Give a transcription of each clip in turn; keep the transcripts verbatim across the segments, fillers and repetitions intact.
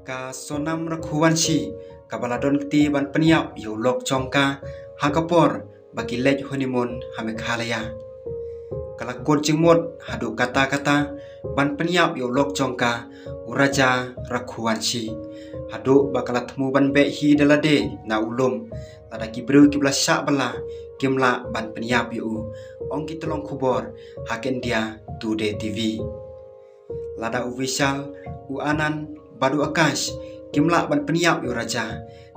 Ka Sonam Raghuvanshi, kaba la don kti ban pynïap ïa u lok jong ka, ha ka por ba ki leit honeymoon ha Meghalaya. Ka la kut jingmut haduh katta katta ban pynïap ïa u lok jong ka, u Raja Raghuvanshi. Haduh ba ka la thmu ban beh hi da lade na u lum, lada ki briew kiba la shah bylla kim lah ban pynïap ïa u, ong ki tyllong khubor ha ka India Today T V. Lada u Vishal, u Anand bad u Akash kim lah ban pynïap ïa u Raja,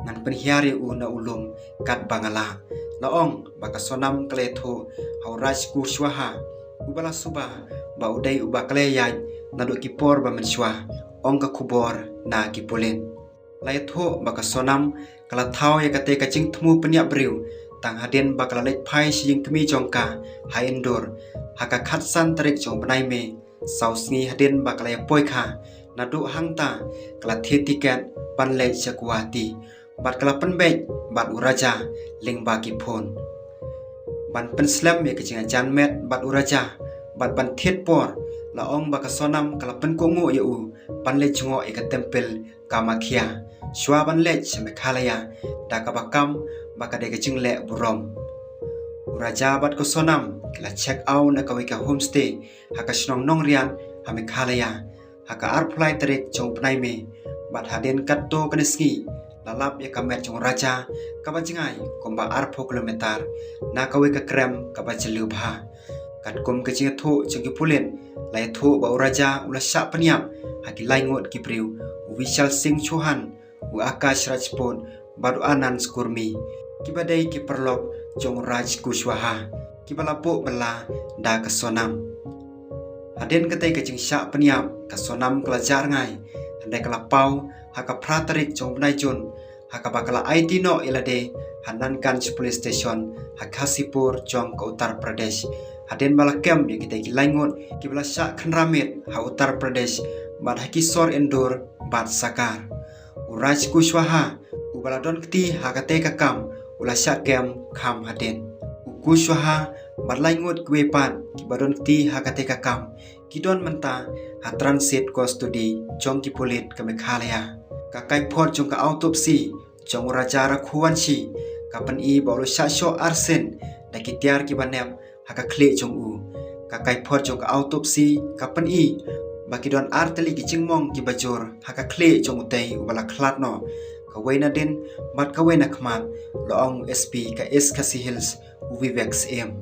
ngan pynhiar ïa u na u lum katba nga lah, la ong ba ka Sonam ka la ïathuh ha u Raj Kushwaha, uba la suba ba u dei uba ka la ïaid naduh ki por ba mynshuwa, ong ka khubor na ki pulit. La ïathuh ba ka Sonam ka la thaw ïa katei ka jingthmu pynïap briew tang hadien ba ka la leit phai sha ïing kmie jong ka ha Indore ha ka khatsan tarik jong u bnai May, saw sngi hadien ba ka la ïapoi kha. Naduh hangta ka la thied tiket ban leit sha Guwahati bad ka la pynbeit bad u Raja lyngba ki phone ban pynslem ïa ka jingïajan met bad u Raja bad ban thied por. La ong ba ka Sonam ka la pynkohnguh ïa u ban leit jngoh ïa ka temple Kamakhya shuwa ban leit sha Meghalaya, da kaba kam ba ka dei ka jingleh burom. U Raja bad ka Sonam ki la check out na kawei ka homestay ha ka shnong Nongriat ha Meghalaya ha ka arphew lai tarik jong u bnai May, bad hadien katto katne sngi la lap ïa ka met jong u Raja kaba jngai kumba arphew kilometer na kawei ka krem kaba jylliew bha. Katkum ka jingïathuh jong ki pulit, la ïathuh ba u Raja u la shah pynïap ha ki lai ngut ki briew, u Vishal Singh Chauhan, u Akash Rajput bad u Anand Kurmi, kiba dei ki paralok jong u Raj Kushwaha, kiba la buh bylla da ka Sonam. Hadien katei ka jingshah pynïap, ka Sonam ka la jah rngai, hynrei ka la paw ha ka phra tarik jong u bnai June, ha kaba ka la aiti noh ïa lade ha Nanganj Police Station ha Ghazipur jong ka Uttar Pradesh, hadien ba la kem ïa kitei ki lai ngut kiba la shah khynra miet ha Uttar Pradesh bad ha ki sor Indore bad Sagar. U Raj Kushwaha, uba la don kti ha katei ka kam, u la shah kem kham hadien. U Kushwaha bad lai ngut kiwei pat kiba don kti ha katei ka kam ki don mynta ha transit custody jong ki pulit ka Meghalaya. Ka kaiphod jong ka autopsy jong u Raja Raghuvanshi ka pyni ba u la shah shoh arsien da ki tiar kiba nep ha ka khlieh jong u. Ka kaiphod jong ka autopsy ka pyni ba ki don ar tylli ki jingmong kiba jur ha ka khlieh jong utei uba la khlad noh, kawei na dien bad kawei na khmat, la ong u S P ka East Khasi Hills, u Vivek Syiem.